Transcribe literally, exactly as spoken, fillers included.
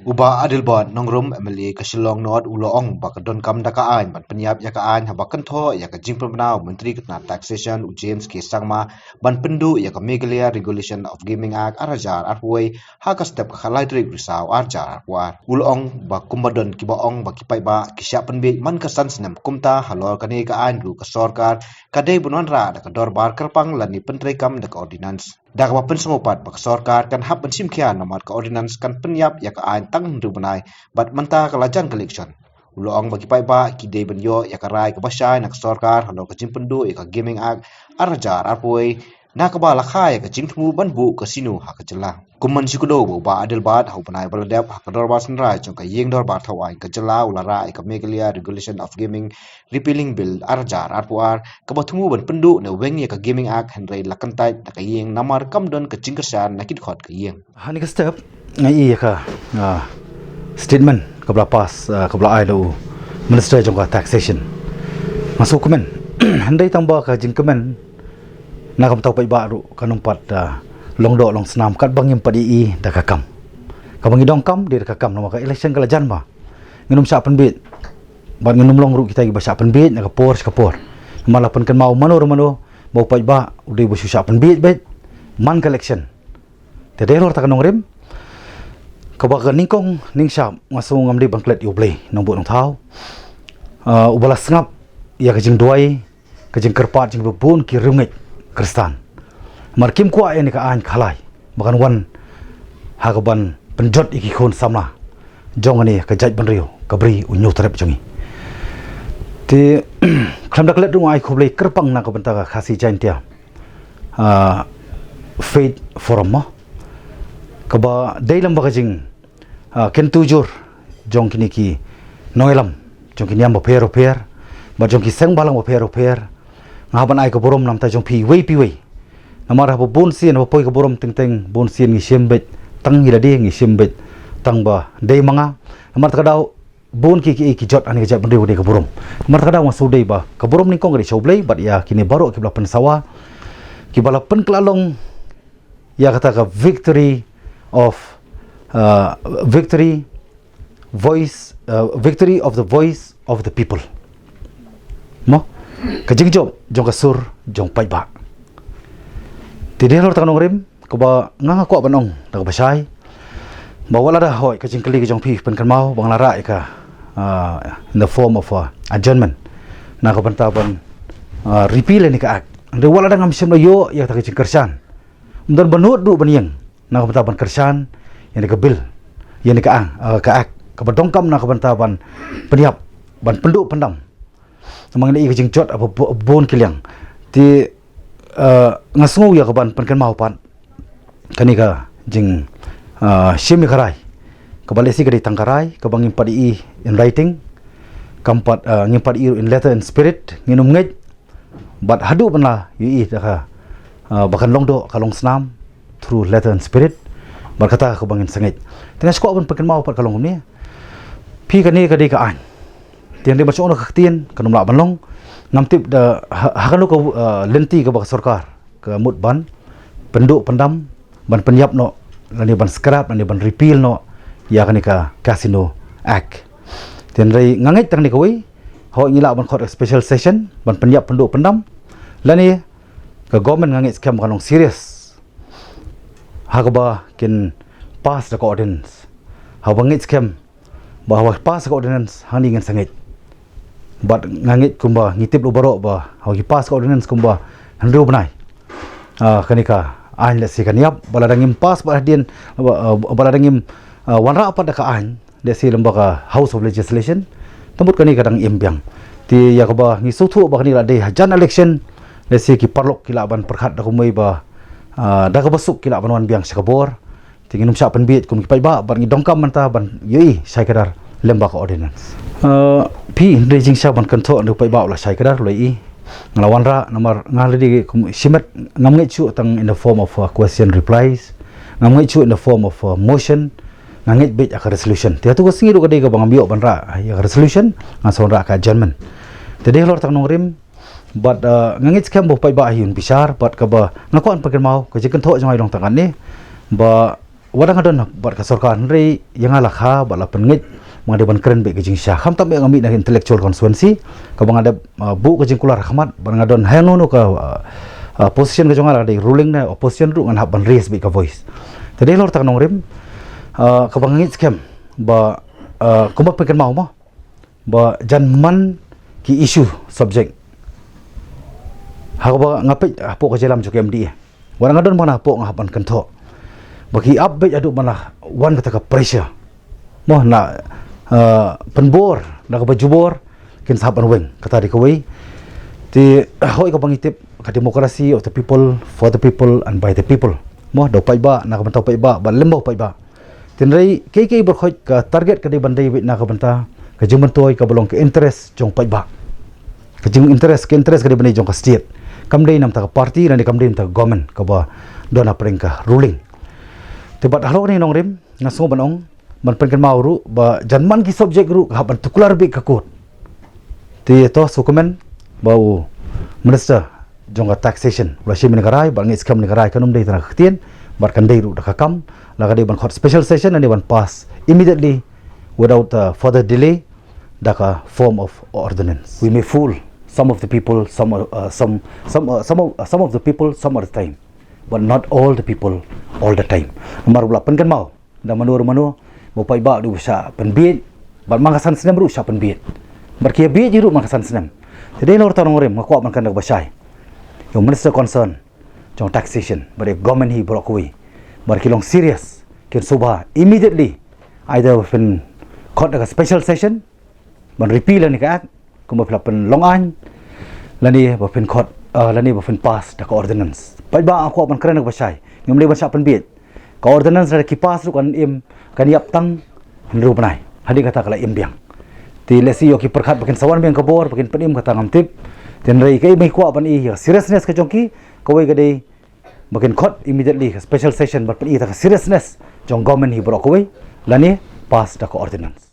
U Bah Adelbert Nongrum, M L A ka Shillong North, u la ong ba ka donkam da ka aiñ ban pynïap ïa ka aiñ haba kynthoh ïa ka jingpynbna u Myntri ka tnat Taxation, u James K Sangma, ban pynduh ïa ka Meghalaya Regulation of Gaming Act ar hajar arphew wei ha ka step ka khatlai tarik Risaw ar hajar arphew ar. U la ong ba kumba don kiba ong ba ki paidbah ki shah pynbieit man ka san snem, kumta halor kane ka aiñ ruh ka sorkar ka dei ban wanrah da ka dorbar kyrpang lane pyntreikam da ka ordinance. Da kaba pynsngewpat ba ka sorkar kan hap ban shim khia namar ka ordinance kan pynïap ïa ka aiñ tang hynriew bnai, bad mynta ka la jan ka election. U la ong ba ki paidbah ki dei ban ïoh ïa ka rai kaba shai na ka sorkar halor ka jingpynduh ïa ka Gaming Act ar hajar arphew wei, na kaba la kha ïa ka jingthmu ban buh casino ha ka jylla. Kum ban shu kdew ba u Bah Adelbert ha u bnai ba la dep ha ka dorbar synrai jong ka ïing dorbar thaw aiñ ka jylla u la rah ïa ka Meghalaya Regulation of Gaming Repealing Bill ar hajar arphew ar, kaba thmu ban pynduh ne weng ïa ka Gaming Act, hynrei la kyntait da ka ïing namar kam don ka jingkyrshan na ki dkhot ka ïing. Ha kane ka step nga ïohi ïa ka, ah, statement kaba la pass, ah, kaba la ai da u Minister jong ka Taxation. Nga sngewkmen, hynrei tang ba ka jingkmen na ka bynta u paidbah ruh kan ym pat, ah, long doh long snam katba ngim pat ïohi da ka kam. Kaba ngi donkam dei da ka kam namar ka election ka la jan bha. Ngin ym shah pynbieit. Bad ngin ym long ruh kita kiba shah pynbieit na ka por sha ka por. Namar la pynkynmaw mano re mano ba u paidbah u dei ba shu shah pynbieit beit man ka election. Te dei halor kata ka nongrim kaba ka nyngkong nyngshap nga sngew ngam dei ban klet ïa U Blei Nongbuh Nongthaw, ah, uba la sngap ïa ka jingduwai, ka jingkyrpad jong kiba bun ki riewngeit Khristan. Namar kim kwah ïa kane ka aiñ khalai ba kan wan ha kaban pynjot ïa ki khun samla jong kane ka jaitbynriew, ka Bri U Hynñiewtrep jong ngi. Te khlem da klet ruh nga ai khublei kyrpang na ka bynta ka Khasi Jaintia, ah, Faith Forum mo, kaba dei lem bad ka jing, ah, kyntu jur jong kine ki nongïalam jong ki niam bapher bapher bad jong ki seng bhalang bapher bapher. Nga hap ban ai ka burom na ka bynta jong phi iwei pa iwei. Namar haba bun sien, haba poi ka burom teng teng, bun sien ngi shim beit tang ïa lade, ngi shim beit tang ba dei ma nga. Namar kata ka daw bun ki, ki, ki jot ha kane ka jaitbynriew ka dei ka burom. Namar kata ka daw nga shu dei ba ka burom nyngkong ka dei sha U Blei bad ïa kine baroh kiba la pynsawa, kiba la pynkylla long ïa kata ka victory of, uh, victory voice, uh, victory of the voice of the people. Mo? Ka jingjop jong ka sur jong paidbah. Te dei halor kata ka nongrim kaba nga nga kwah ban ong da kaba shai ba wat lada hoi ka jingkylli ka jong phi pynkynmaw ba nga la rah ïa ka, uh, in the form of, uh, adjournment na ka bynta ban, uh, repeal ïa kane ka act. Hynrei wat lada ngam shym la ïoh ïa kata ka jingkyrshan, ym don ba nud ruh ban ïeng na ka bynta ban kyrshan ïa kane ka bill, ïa kane ka act, uh, ka act kaba donkam na ka bynta ban pynïap, ban pynduh pyndam. Namar ngi ïohi ka jingjot ha ba bu-, bun ki liang. Te, uh, nga sngew ïa kaban pynkynmaw pat kane ka jing, uh, shim ïa ka rai kaba lehse ka dei tang ka rai kaba ngim pat ïohi in writing, kam pat, uh, ngim pat ïohi in letter and spirit, ngin ym ngeit. Bad haduh ban la ïohi da ka, ah, ba kan long doh ka long snam through letter and spirit. Bad kata kaba ngin sa ngeit. Te nga shu kwah ban pynkynmaw pat ka long kumne. Phi, kane ka dei ka aiñ. Te hynrei ban shu ong da ka ktien kan ym lah ban long. Ngam tip da ha, ha kano ka, ah, lynti kaba ka sorkar ka mut ban pynduh pyndam, ban pynïap noh lane ban scrap lane ban repeal noh ïa kane ka Casino Act. Te hynrei nga ngeit tang kane kawei, hooid ngi lah ban khot special session ban pynïap pynduh pyndam, lane ka government nga ngeit skhem ba kan long serious ha kaba kin pass da ka ordinance. Haba ngeit skhem ba haba pass ka ordinance hangne ngin sa ngeit. Bad nga ngeit kumba ngi tip ruh baroh ba haba ki pass ka ordinance kumba hynriew bnai, ah, kane ka aiñ lehse kan ïap, ba lada ngim pass pat hadien, ba, ah, ba lada ngim, ah, wanrah pat da ka aiñ lehse lem bad ka House of Legislation, te mut kane ka dang im biang. Te ïa kaba ngi sngewthuh ba kane la dei hajan election, lehse ki paralok ki lah ban pyrkhat da kumwei ba, ah, da kaba suk ki lah ban wan biang sha ka bor. Te ngin ym shah pynbieit kum ki paidbah, bad ngi donkam mynta ban ïohi shai kdar lem bad ka ordinance. Eh, phi, hynrei jingshah ban kynthoh na u paidbah u la shai kdar u la ïohi. Nga la wanrah namar nga la dei kum shimet, ngam ngeit shuh tang in the form of, uh, question replies. Ngam ngeit shuh in the form of, uh, motion. Nga ngeit beit ïa ka resolution. Te hato ka sngi ruh ka dei kaba ngam ïoh ban rah ïa ka resolution, nga sa wanrah ka adjournment. Te dei halor kata ka nongrim, bad, uh, nga ngeit skhem ba u paidbah un bishar, bad kaba nga kwah ban pynkynmaw, ka jingkynthoh jong nga ka long tang katne ba Wat la nga don bad ka sorkar, hynrei ïa nga la kha bad la pynngeit ba nga dei ban kren beit ka jingshisha. Khamtam ïa nga mih na intellectual constituency kaba nga dep, uh, buh ka jingkular ha khmat ba nga don ha ïano ïano ka, uh, uh, position ka jong nga, la dei ruling ne opposition ruh, ngan hap ban raise beit ka voice. Te dei halor kata ka nongrim, uh, kaba nga ngeit skhem ba, uh, kumba pynkynmaw mo, ba jan man ki issue subject ha kaba nga peit hapoh ka jingïalam jong ka M D A. Wat la nga don mynta hapoh, nga hap ban kynthoh ba ki ap beit haduh mynta, wan kata ka pressure mo na, uh, pynbor na kaba jubor, kin sa hap ban weng. Kata dei kawei. Te hoi kaba ngi tip, ka democracy of the people, for the people and by the people. Mo da u paidbah, na ka bynta u paidbah bad lem bad u paidbah. Hynrei kaei kaei baroh ka target ka dei ban dei beit na ka bynta ka jingmyntoi kaba long ka interest jong u paidbah. Ka jing interest, ka interest ka dei ban dei jong ka state. Kam dei na ka bynta ka party lane kam dei na ka bynta ka government kaba don hapdeng ka ruling. Te bad halor kane ka nongrim nga sngew ban ong, ban pynkynmaw ruh ba jan man ki subject ruh ka hap ban tuklar beit ha ka court. Te to sngewkmen ba u minister jong ka taxation u la shim ïa kane ka rai, bad nga ngeit skhem ïa kane ka rai kan ym dei tang da ka ktien bad kan dei ruh da ka kam. La ka dei ban khot special session lane ban pass immediately without, uh, further delay da ka form of ordinance. We may fool some of the people, some, uh, some, some, uh, some of, uh, some of the people some of the time, but not all the people all the time. Namar u la pynkynmaw da mano mano ba u paidbah u dei u shah pynbieit, bad man ka san snem ruh u shah pynbieit, bad ki ïa bieit hi ruh man ka san snem. Te dei halor kata ka nongrim nga kwah ban kren da kaba shai ïa u minister concern jong taxation bad ïa ka government hi baroh kawei, bad ki long serious, kin sngewbha immediately either ba pynkhot da ka special session ban repeal ïa kane ka act kumba phi la pynlong aiñ, lane ba pynkhot, uh, lane ba pynpass da ka ordinance. Paidbah, nga kwah ban kren da kaba shai, ngim dei ban shah pynbieit. Ka ordinance lada ki pass ruh kan im, kan ïap tang hynriew bnai, hadien kata ka la im biang. Te lehse ïoh ki pyrkhat ba kin sa wan biang ka bor ba kin pynim, kata ngam tip. Hynrei kaei ba ngi kwah ban ïohi ïa ka seriousness ka jong ki, kawei ka dei ba kin khot immediately ka special session bad pyni ïa ka seriousness jong government hi baroh kawei, lane pass da ka ordinance.